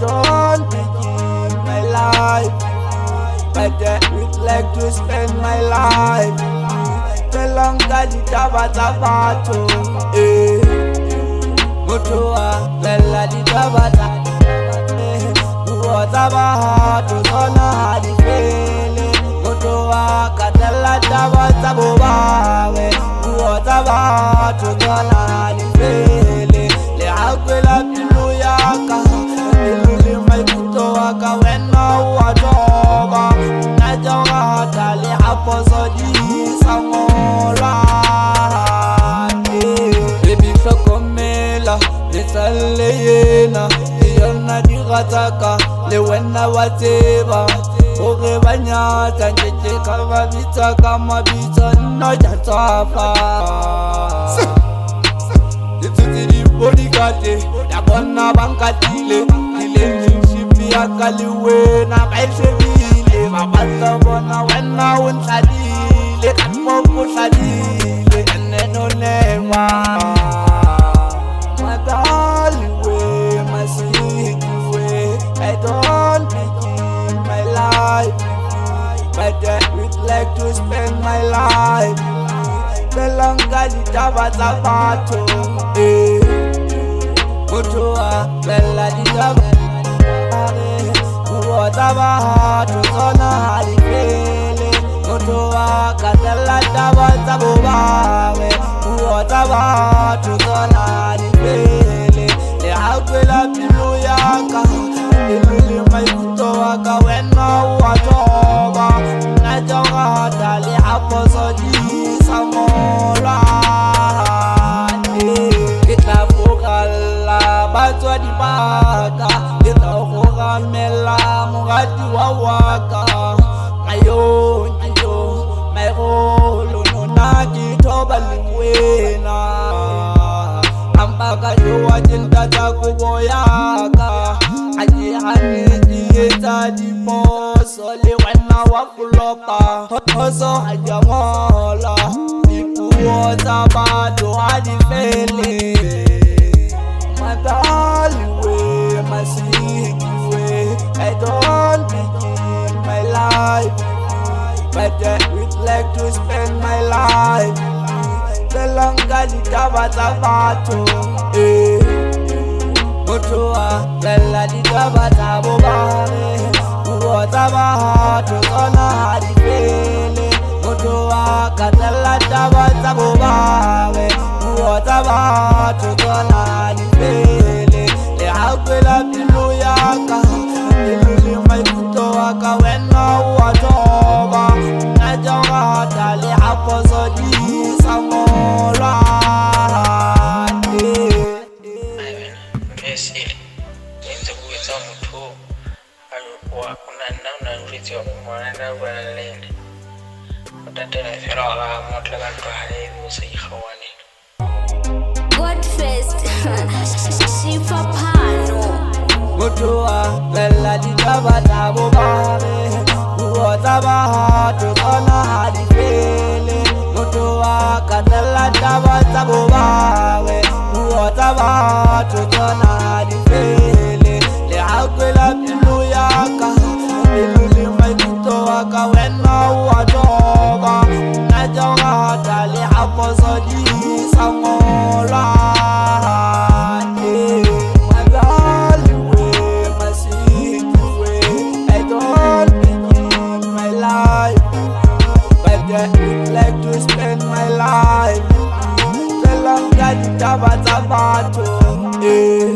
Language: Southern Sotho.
don't begin my life, but I would like to spend my life. Felang ka ditaba tsa batho, eh. Motho wa fella ditaba tsa, puo tsa batho tsona ha di fele. Motho wa katella taba tsa bo bangwe, puo tsa batho tsona ha di fele. Le ha kwela pelo ya ka, pelo le maikutlo a ka, wena o a toba. Nna ke o rata le ha phoso di sa ngolwa. Baby hlokomela metswalle ena, ke yona dira tsa ka, le wena wa tseba hore ba nyatsa. Nkeke ka ba bitsa ka mabitso, nna ke a tswafa. Ke tshotse di-bodyguard ya bona ba nkatile, relationship ya ka le wena ba e shebile. Ba batla bona wena o ntlhadile, ka mo ko hladile, and no never. My darling way, my sweet way, I don't begin my life, but I would like to spend my life. Felang ka ditaba tsa batho, eh. Motho wa fella ditaba, puo tsa batho tsona ha di fele. Motho wa katella taba tsa bo bangwe, puo tsa batho tsona ha di fele. Le ha kwela pelo ya ka, pelo le maikutlo a ka, wena o a toba. Nna ke o rata le ha phoso di sa ngolwa. Ke tla furalla batswadi ba ka, ke tla kgoramela moratiwa wa ka. Mayonkiyo, mairolo, nona ke thoba le wena. Hampa ka jowa ke ntata kobo ya ka, ha ke hane ke etsa diphoso le wena wa flopa. Phoso ha di a ngolwa, dipuo tsa batho ha di fele. My darling way, my sweet way, I don't begin my life, but I would like to spend my life. Felang ka ditaba tsa batho, eh. Motho wa fella ditaba tsa bo bangwe, puo tsa batho tsona ha di fele. Motho wa katella taba tsa bo bangwe, puo tsa batho tsona ha di fele. Le ha kwela pelo ya ka, pelo le maikutlo a ka, wena o a toba. Nna ke o rata le ha phoso di sa ngolwa. Ai wena, ntho e sele e ntse ko etsa motho o wa o na nna o na jwetse hore ngwana a buang le ena o tatela fela hore a motle ka ntlo hae ebe o sa ikgaohane. Godfest Shifaphano. Motho wa fella ditaba tsa bo bangwe, puo tsa batho tsona ha di fele. Motho wa katella taba tsa bo bangwe, puo tsa batho tsona ha di fele. Le ha kwela pelo ya ka, pelo le maikutlo a ka, wena o a toba. Nna ke o rata le ha phoso di sa ngolwa. My darling way, my sweet way, I don't begin my life, but I would like to spend my life. Felang ka ditaba tsa batho, eh.